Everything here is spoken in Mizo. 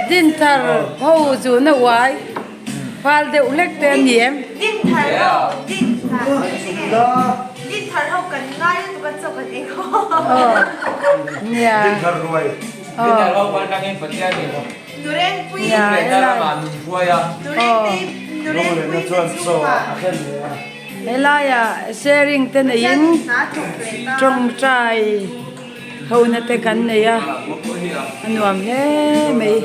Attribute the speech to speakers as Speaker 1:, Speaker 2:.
Speaker 1: Dinthar ho chu na uai fal deuh hlek te a ni em? Nia Helaiah sharing te neiin tawngtai ho na te kan nei a, a nuam hle mai.